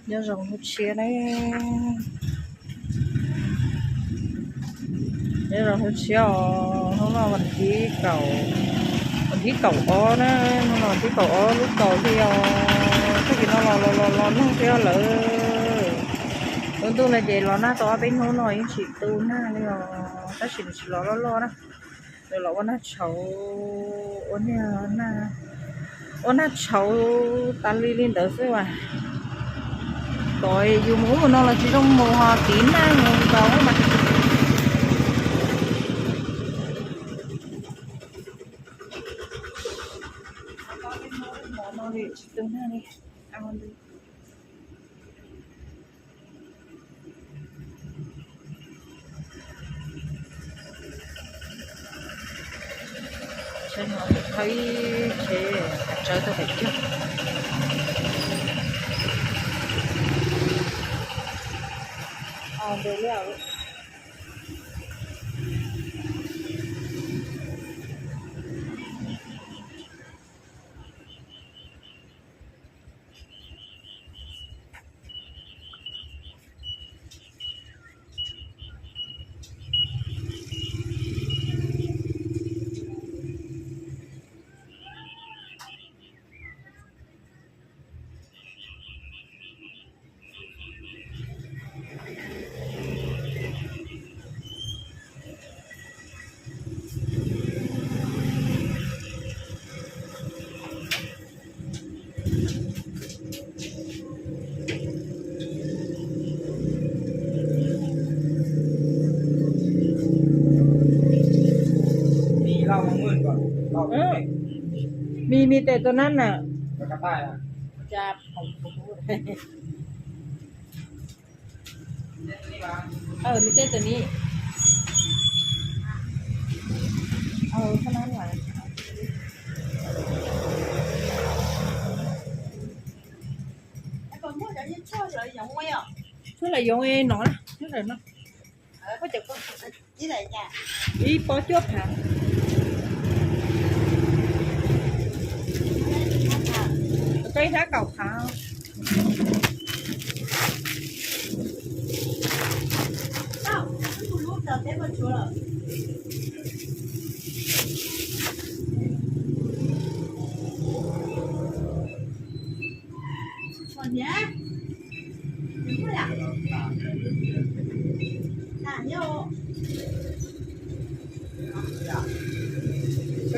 Nyob zoo hnub tshiab na, nyob zoo hnub tshiab os. Hnub no vas thib kaum, vas thib kaum ob na, hnub no vas thib kaum ob lub kaum thiab os. Tag kis no los los los los nag thiab lawm. Lub ntuj no ces los nag tau ob peb hnub no yeej tsis tu nag li os, tab sis nws tsis los loj loj na. Nws los ua nag tshauv, ua niag, ua nag tshauv tas li li ntawd xwb as. Kom yus mus ub mus no los tsis zoo mus ho tiv nag mus nkaus mas. Tsis tu nag li. Thawb ib tsev tsawv tau pem cog. Mi, mi tes tus nab na. Mi tes tus ni. Tshuaj lawv yoov no, tshuaj lawv no. Ib pob cuaj phav. Koj ib hnab kaum phav.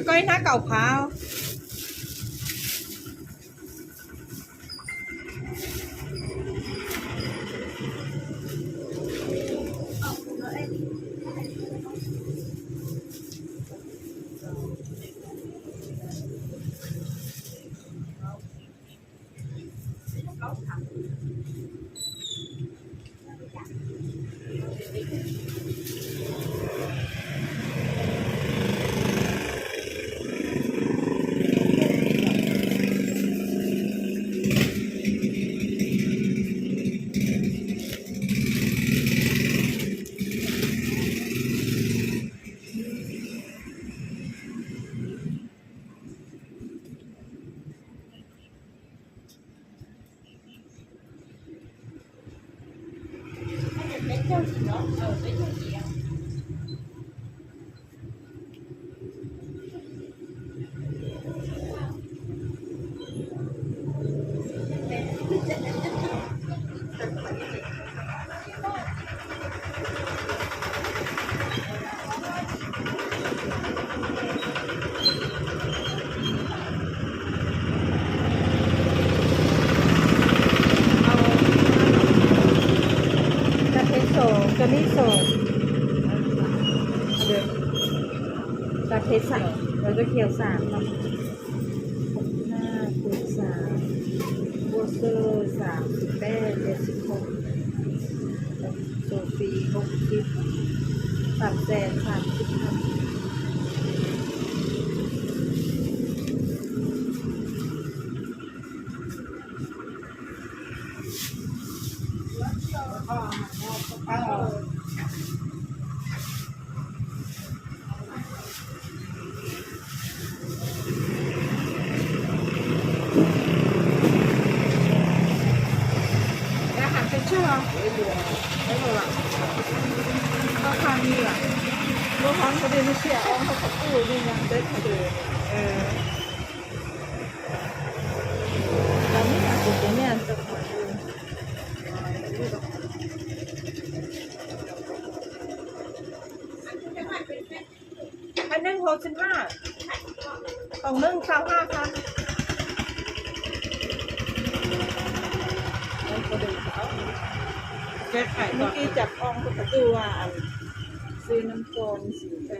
Koj ib hnab kaum phav. Cà phê sổ, cà phê sổ. Được. Cà phê sả, rồi tôi kêu sả không? Hộp na, củ sả, vô sơ sả, bé, bé, sổ phi, hộp kít, sả, sả, sả. Hai neeg hộp xin ha. Tổng nâng sáu ha ha. Hnub kis cas ong kuj tau tua, xwb nab kon xwb.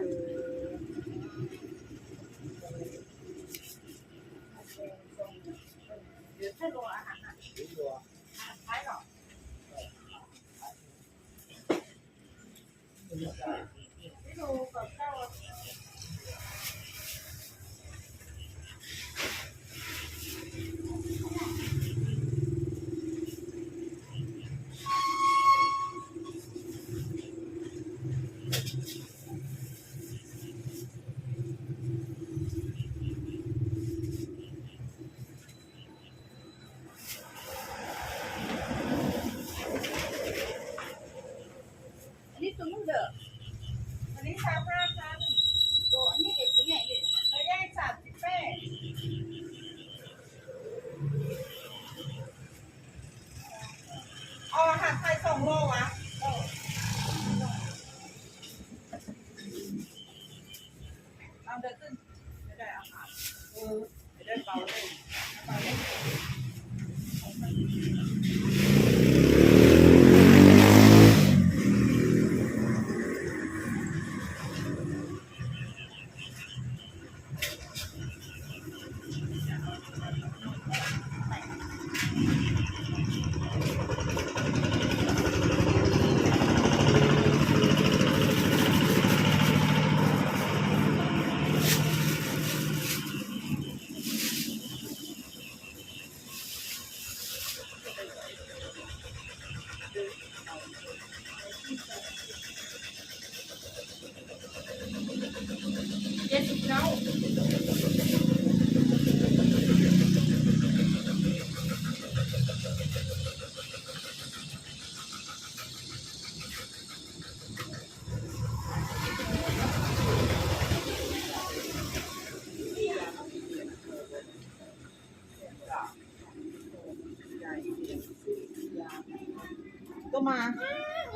Tus mas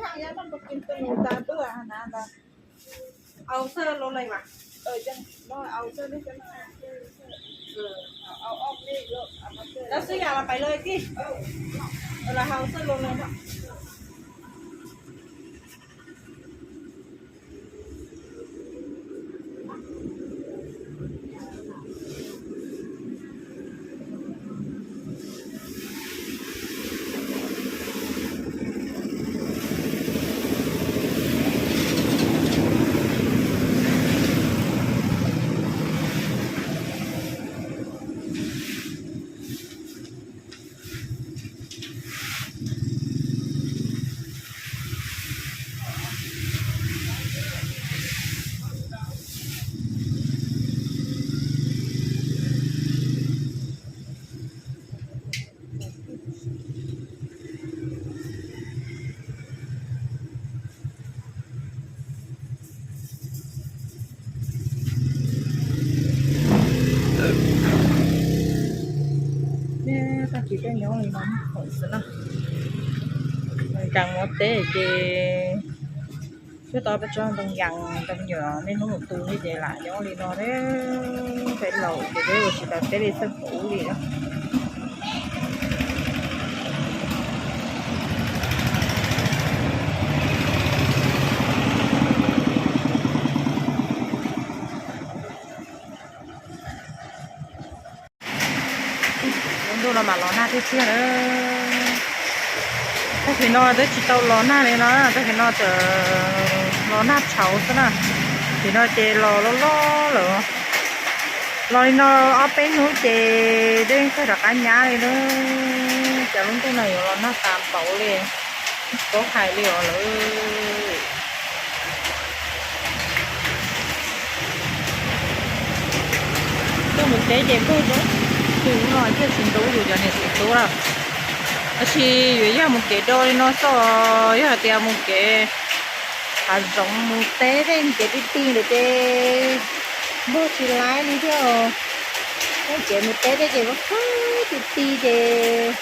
haj yam no tus kis tus nus tas tuaj na. Au xwb los lawm mas. Au xwb yam los pais lawm tij. Los au xwb los lawm no. Tag kis tej nyob li no xwb na. Nkees ua teb ces twb tau peb tsob ntoo yas ntoo nyuam niaj hnub mus tu thiab ces lam nyob li no thiab. Peb laus ces peb ua tsis tau teb li txheej ub li na. Lub ntuj no mas los nag tiag tiag na. Tag kis no twb tsis tau los nag li no, tag kis no tseem los nag tshauv xwb na. Tim no ces los loj loj lawm. Los li no ob peb hnub ces dej kawg rov qab nyab li na. Cas lub ntuj no yuav los nag tas npaum li, tsis paub hais li os lawm. Tuaj mus teb ces kuj ntub, twb no thiaj tsis ntub yus cov niam txiv tub lawm. Tab sis yuav yog mus kev do li no xwb, yog hais tias mus kev hav zoov mus teb tej kev ti ti lawm ces npog tsis laib li thiab. Tej kev mus teb tej ces vaj khaub ti ti ces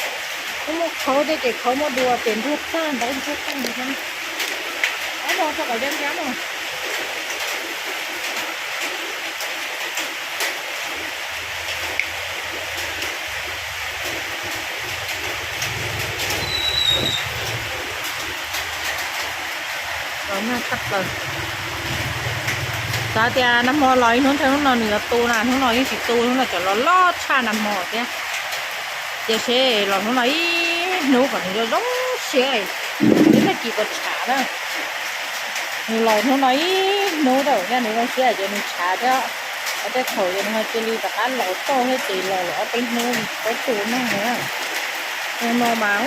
muaj muaj khaub tej ces khaub muaj dua ces npog tag ntawd npog tag li thiab. Ob no tso kom nco nco no. Xav tias nag hmo los ib hnub ntshe hnub no nws yuav tu na, hnub no yeej tsis tu, hnub no cov los loj tshaj nag hmo thiab. Cia seb los hnub no ib hnub kom nws zoo zoo siab, ib tag kis kom tshav na. Nws los hnub no ib hnub tau, yog nws zoo siab ces nws tshav thiab. Ob tej thaum ces nws ho cia li rov qab los toj thiab ces los lawm ob peb hnub tsis paub tu neeg na. Hnub no mas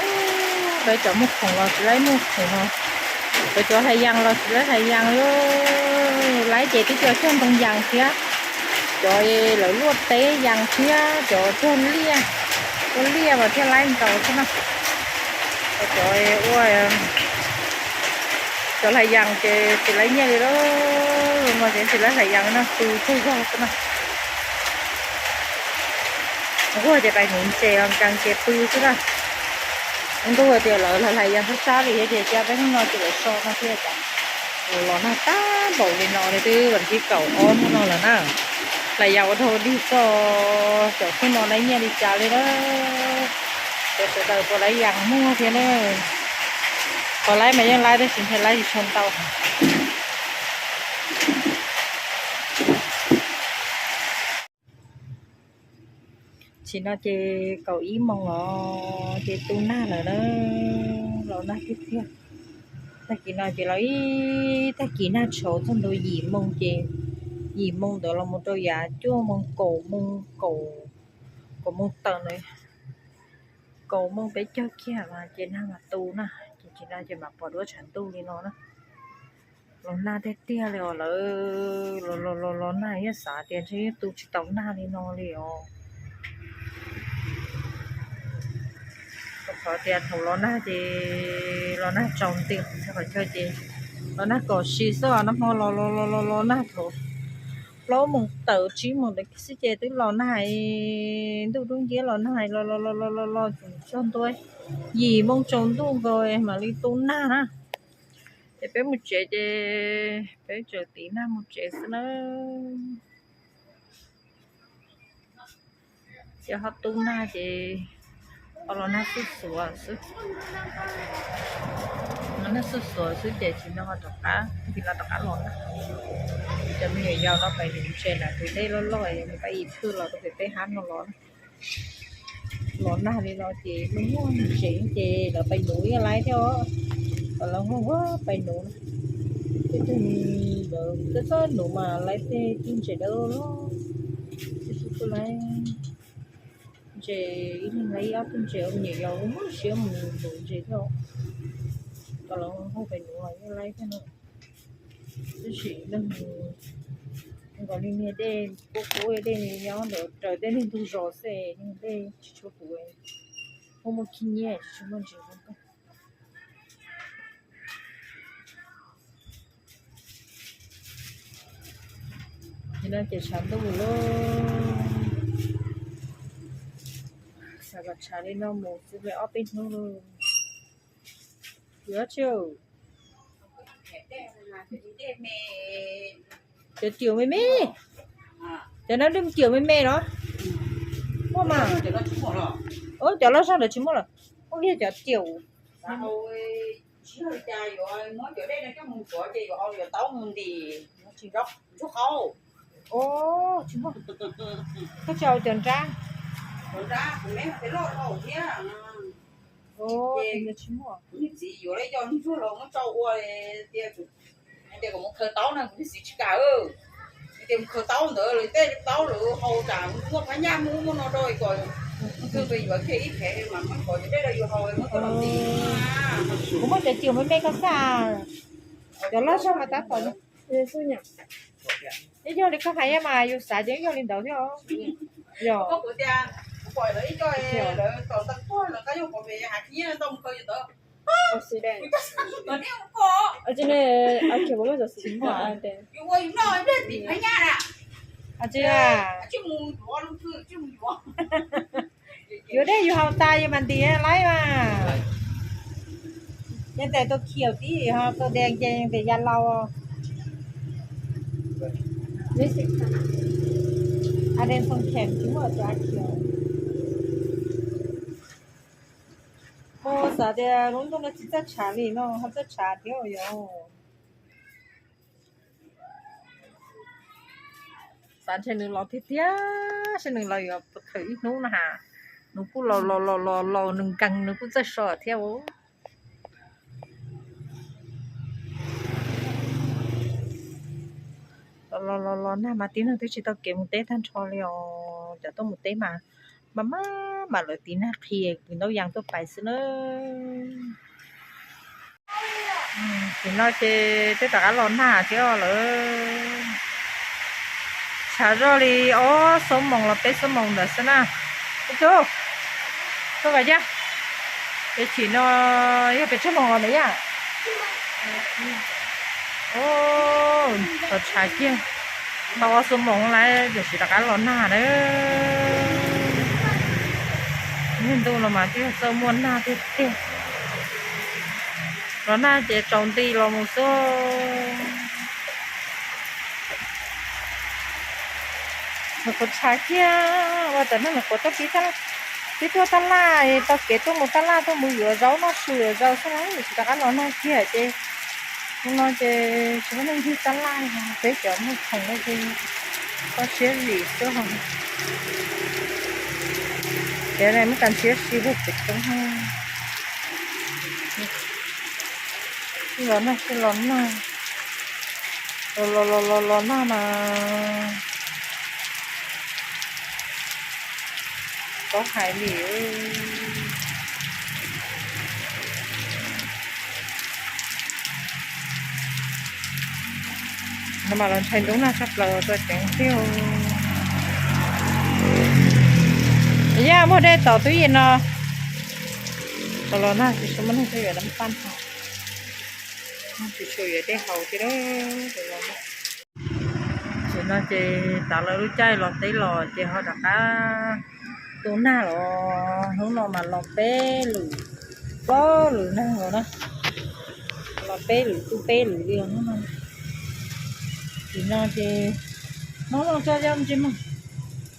peb cov muaj khoom los tsis laib muaj khoom no, peb cov hlais yas los tsis laib hlais yas li. Laib ces twb cov cog ntoo yas thiab, cov lawv luaj teb yas thiab cov cog liaj, ua liaj mas thiaj laib ntau xwb na. Cov ua cov hlais yas ces tsis laib nyiaj li lauj, no ces tsis laib hlais yas no pw tsawg zog xwb na. Nquag ces pais nuv ntses nkees ces pw xwb na. Ntuj tias lawv hlais yas sab sab li thiab ces cia peb hnub no ces lawv so no thiab cas. Los nag tag npaum li no li twb vas thib kaum ob hnub no lawm na. Hlais yas ua dhau dig xwb, cov xub no laib nyiaj li cas li na. Cov sawv daws puas laib yas muag thiab na. Qhov laib mas yeej laib tab sis ntshai laib tsis tshua ntau. Tsim no ces kaum ib moos los ces tu nag lawm na, los nag tiag tiag. Tag kis no ces los ib tag kis nag tshauv txog ntua yim moos ces, yim moos ntawd los mus rau yav cuaj moos kaum moos, kaum moos tawm ntawd, kaum moos peb caug kiag mas ces nag mam tu na, ces tsim no ces mam pom duab tshav ntuj li no na. Los nag tiag tiag li os lawv, los los los los nag yeej xav tias ntshe yeej tu tsis tau nag li no li os. Rau qhov tias thaum los nag ces los nag tsaus nti, qhov chaw ces los nag kom si xwb os, nag hmo los los los los los nag thaum plaub moos tawm tsib moos ntawd xwb ces twb los nag, ntuj dub nciab los nag los los los los los txog ntua yim moos tsaus ntuj nkaus mam li tu nag na. Ces peb mus tsev ces peb tseem tiv nag mus tsev xwb na. Ces ho tu nag ces ho los nag xuj xuav xwb. Los nag xuj xuav xwb ces tsis nco qab, tsis nco rov qab los na. Cov me nyuam yaus no pais nuv ntses na, tus dej loj loj, pab ib thwj los rau pem peb hab no los na. Los nag li no ces muaj muaj ntses ces lawv pais nuv ib laib thiab os. Kom lawv nquag nquag pais nuv na. Tej tug lawv txawj txawj nuv mas laib tej tug ntses dawb loj, tej tug kuj laib ntses, ib leeg laib ib ob tug ntses, me nyuam yaus muaj siab mus nuv ntses thiab. Kom lawv nquag pais nuv los yeej laib thiab na. Tab sis leej nkaus li niag dej kub kub, dej nyob ntawd raws tej niag ntug zos xwb, niag dej tsis tshua puv, muaj muaj khib nyiab tsis tshua muaj ntses zoo nkauj. Ces no ces tshav ntuj lawm, xav kom tshav li no mus xwb li ob peb hnub lawm. Yuav tsis, cov tiam me me, cov no dej tiam me me los muaj mas. Cov loj zog ntawd tsis muaj lawm, muaj kiag cov tiam. Koj tsis haus cov nrab, tsis muaj. Txiv yuav li cov ntsuag los muab tso ua tias, tias kom mus khaws taub na, kuv txiv tsis kam. Tias mus khaws taub ntawd lawv tej taub lawv haus tsam muaj phab nyaj muaj muaj no rau kom mus khaws pes yuav kiag ib phev mas muab kom cov dej rau yus haus muab coj los tiv. Kuv muaj cov tiam me me koj xav, cov loj zog mas tab tom. Ib yog li koj hais mas yus xav ces ib yog li ntawd thiab. Yog kuv tias, Pom lawv ib co lawv tom ntawd tuag lawv qab yog pom pem hav khiv ntau mus kaw yus tawd. Ua si de. Ua si de. Yuav dej yus haus tas yus mam ntim laib mas. Yeej tais tua khiaum tib ho tua dees ces yeej tais ya laus. Aden Phoo Khem tsis muaj cov khiaum. Muaj xav tias lub ntuj no tsis txawj tshav li no ho txawj tshav thiab yom. Xav ntshe nws los tiag tiag, saib nws los yuav thawm ib hnub no has. Nws kuj los los los los los nws nkees nws kuj txawj so thiab. Los los los los nag mas tib neeg twb tsis tau kev mus teb tag nrho li os. Cov tuaj mus teb mas mas mas mas lawv tiv nag qhia kwv ntaub yas tuaj pais xwb na. Tim no ces twb rov qab los nag thiab lawm. Tshav zoj li ob xuab moos los peb xuab moos ntawd xwb na. Ib tug, tuaj kom yaj, ces chim no yog pes tsawg moos los na yaj? Tau tshav kiag, tau ob xuab moos lawm tiam sis rov qab los nag na. Niaj ntuj no mas twb yog txawj muaj nag tiag tiag. Los nag ces tsaus nti los mus xwb. Nws qhuav tshav kiag, ua tam neej nws qhuav tuaj pib, pib tuaj tab laj, tau kev tuaj mus tab laj tuaj mus yuav zaub noj su yuav zaub xwb na, tsis rov qab los nag kiag ces hnub no ces tsis muaj neeg ncig tab laj, peb cov muaj khoom no ces kho siab zim xwb ho. Ces muab kas ntshiab si rau pem roob. Los nag, los nag, los los los los nag mas txhob hais li. No mas los ntshai ntub nag tshaj plaws txog ceev tiag. Yaj muag dej tom tub yim no. Los los nag tsis tshua muaj neeg tuaj yuav dab paj no, tsis tshua yuav dej haus thiab. Tam no ces tav lawv lub caij los teb los ces ho rov qab tu nag los, hnub no mas los peb lwm, plaub lwm nag los na, los peb lwm tu peb lwm li os hnub no. Tim no ces hmoob looj txoj yaj ntsej muag,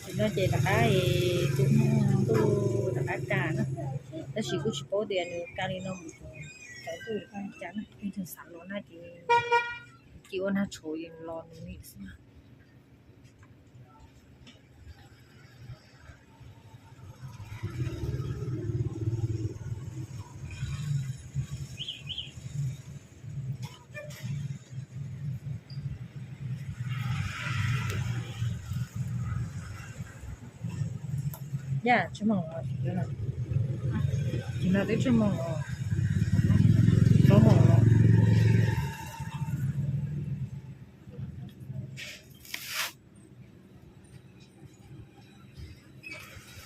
tim no ces rov qab tu nag ntuj rov qab ka na, tab sis kuj tsis paub tias nws ka li no mus tsaus ntuj li cas na, pheej xav los nag ces cia ua nag tshuav los nws li xwb. Yaj, tsawg moos os? Tim no twb tsawg moos os? Plaub moos los.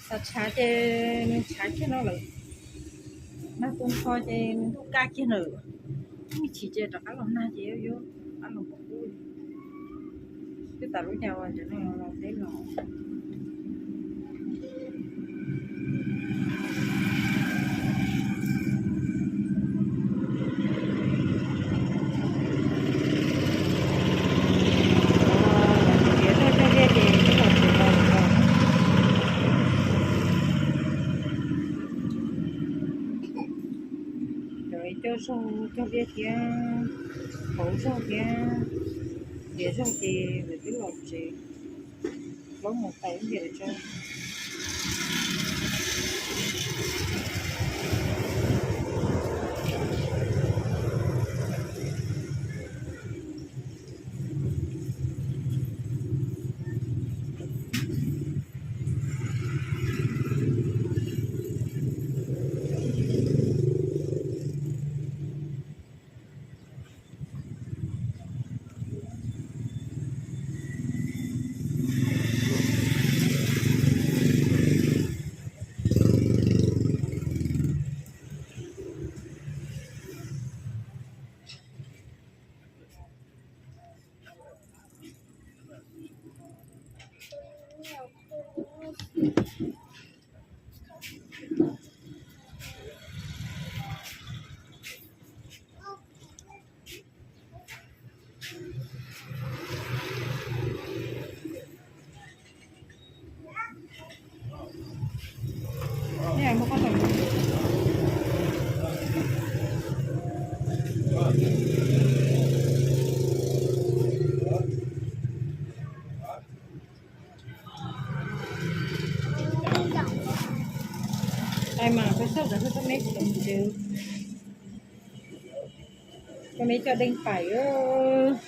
Xav tshav ces nws tshav kiag no lawm, nag tu nrho ces nws ntuj kaj kiag lawm, me chim ces rov qab los nag ces yuav rov qab los pom qub li. Twb tas lub caij uas cov neeg los teb los. Cov coj zaug cog liaj thiab, hauv zaug thiab, ntiav zaug ces lawv twb los tsev, plaub moos tawm ntiav lawv tso. Ces coj me coj deej pais.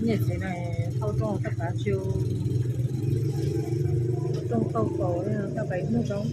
Niam tsev no thauj rooj tab kav tsis, rooj thauj kaus tab kav ib hnub zoo.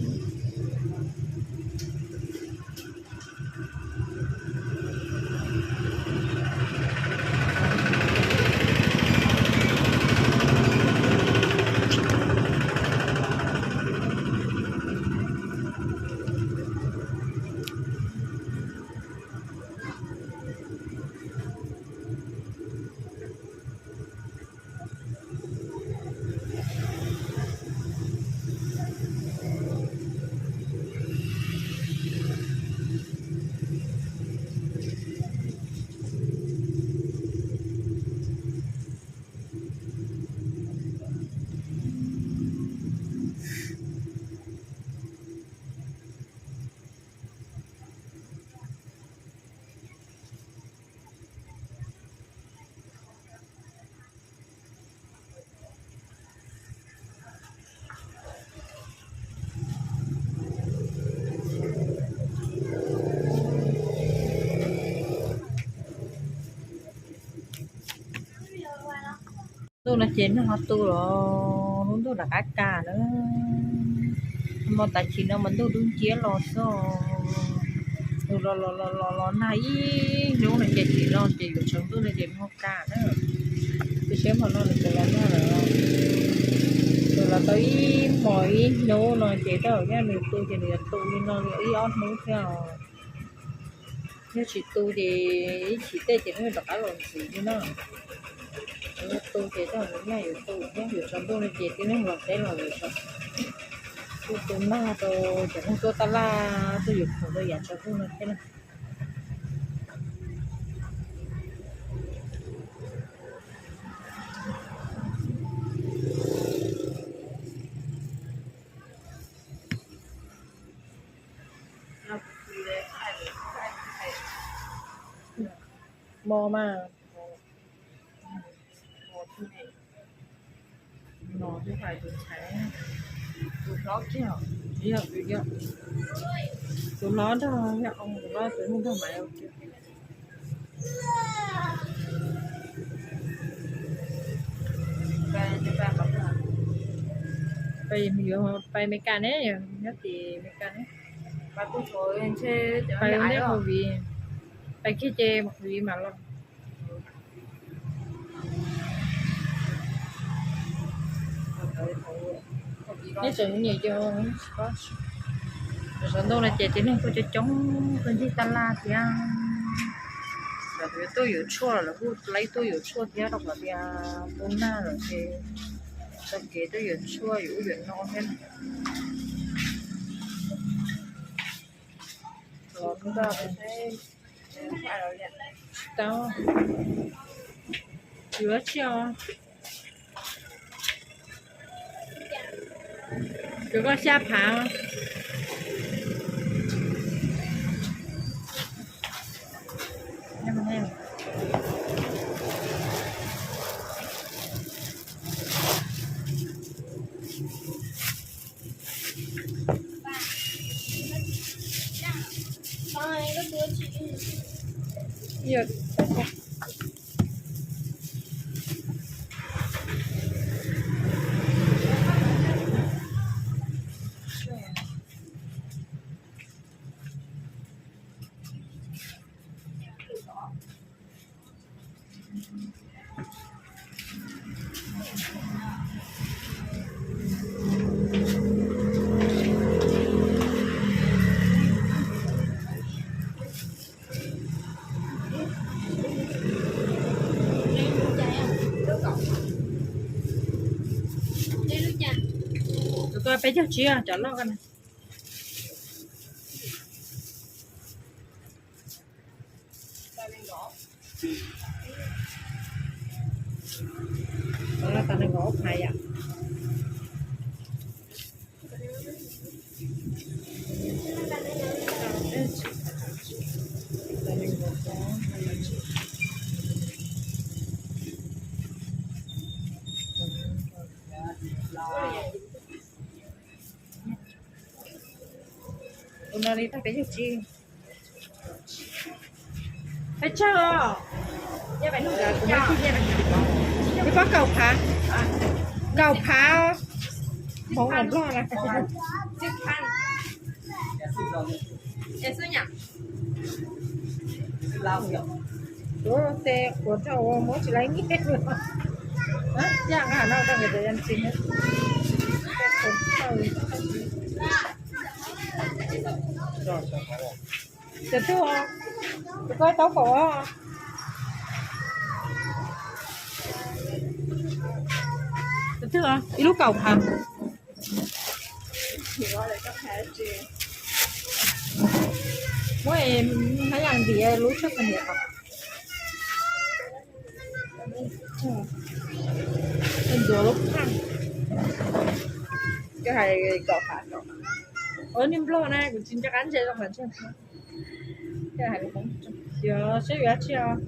Ntuj no ces neeg ho tu los, lub ntuj rov qab kaj na. Hmo tav chim no mas ntuj dub nciab los xwb. Nws los los los los los nag ib hnub no ces chim no ces yuav tsaus ntuj no ces nag kaj na. Tus seb hmo no nws twb los nag lawm. Nws los tau ib hmos ib hnub no ces tej zaum yog nws tu ces nws yuav tu li no li ib ob hnub thiab os. Yog tsis tu ces ib chim tej ces nws rov qab los ntxiv li na. Yog tu ces tej zaum nws nyaj yuav tu thiab, yuav tsaus ntuj no ces tib neeg los teb los yuav tsaus. Kuj tu nag rau cov neeg tuaj taj laj tuaj yuav khoom rau yav tsaus ntuj no thiab na. Hmo mas, no twb hais tus ntxhais, tus hlob kiag, yog tus yog, tus hlob nrog yog oo tus hlob tus nrog mas pais Amelikas ne, nyob tim Amelikas ne. Pais ua ntej ua viv, pais kiag ces ua viv mam los. Neb tseem nyiam yos, tsaus ntuj no ces tib neeg kuj coob coob tuaj ncig taj laj thiab. Lawv kuj tuaj yuav tshuaj, lawv kuj laib tuaj yuav tshuaj thiab rau qhov tias tu nag lawm ces txoj kev tuaj yuav tshuaj yuav ub yuav no thiab. Tsis tau, yuav tsis os. Koj xya phav. Tua peb caug tsib cov loj ko na. Tab nees nkaum ob phav yom. Tus no li tag peb caug tsib. Peb tsawg os. Peb pob kaum phav, kaum phav. Hmoob los Nplog na. Tus tes quav rau muab tsis laib nyiaj. Yaj nqa no rau nkawd tus yam tsis. Cov twg, tus ko taub kaum os. Tus twg, ib lub kaum phav. Muab hab yam ntiav lub tshaj xas niam kom ntuav lub phaj. Koj hais kaum phav, niag Nplog na kuv tsis nco qab ntsia zoo qhov ntseeg. Koj hais, yog saib yuav dab tsi os.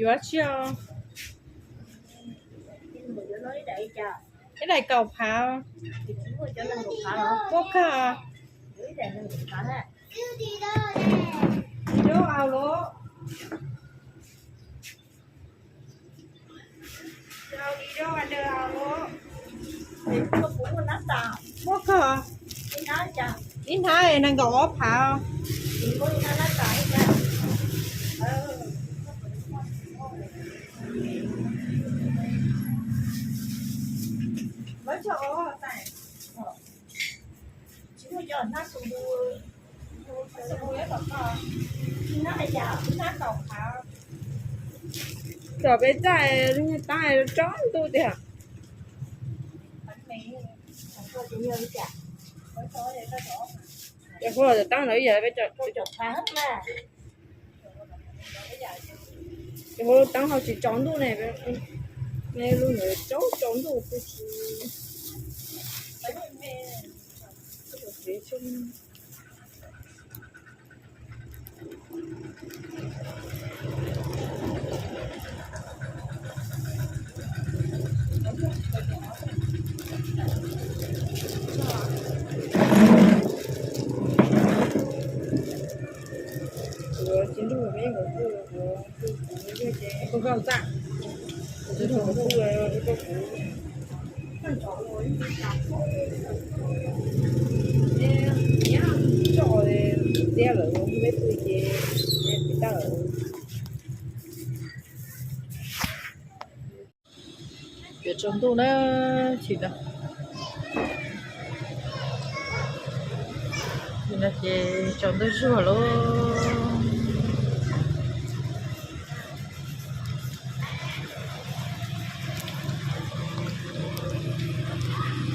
Yuav dab tsi os? Ib daim kaum phav. Muaj kawg. Muaj kawg. Muaj kawg. Ib hnab nees nkaum ob phav. Tsis muaj cov hnab xu bu, xu bu ib tom ko, ib hnab hais cas ib hnab kaum phav. Tom peb txaj tab tsob ntuj tiag. Ces hu los taab ntawd ib yam peb cov phav na. Ces hu los taab ho tsis tsaus ntuj ne, ne lub ntawd tsaus tsaus ntuj peb tsis. Kuv tsis ntuj, kuv tsis ntuj, kuv tsis ntuj, kuv tsis ntuj. Tso tiab lawm, peb pw ces peb tawm. Yuav tsaus ntuj na, tsis tau. Ces tsaus ntuj zuag lawm.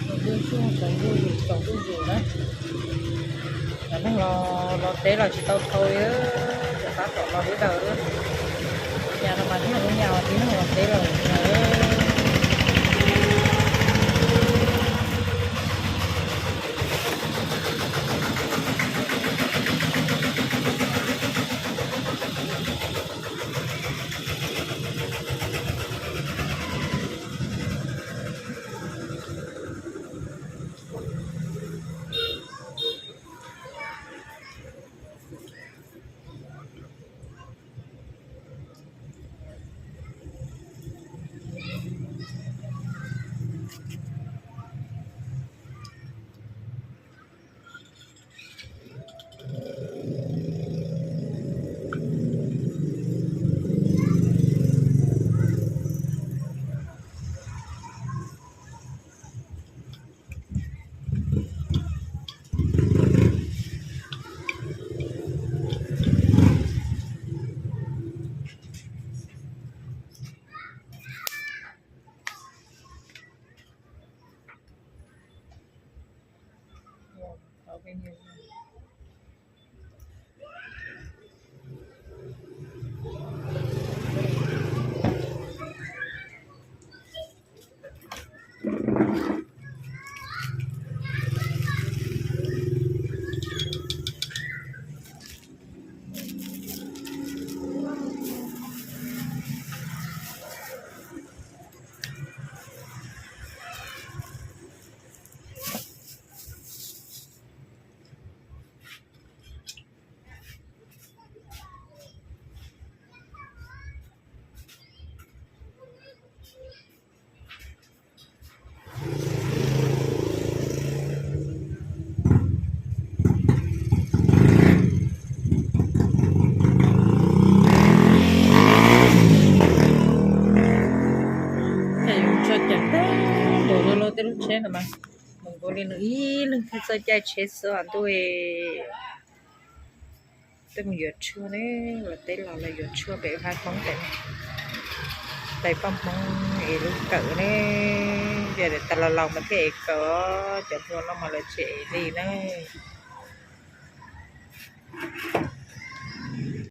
Tsaus ntuj zuag, tsaus ntuj Tsoom zuj zus na, cov neeg los teb los tsis tau dhau li, cov tab tom los deb daws. Nyas no mas thiaj ua nyas, tib neeg los teb los nyas. Tso cawm tag npaum no los tej lub tsheb no mas mus nkaus li nws ib leeg thiaj txawj caij tsheb xwb os ntuj. Tej mus yuav tshuaj ne, los teb los los yuav tshuaj pem vaj koob pem, tais poj Hmoob es lub kawm ne, yog tas los laus mas thiaj ev kawm, cov hluas no mas lawv tsis ev li na.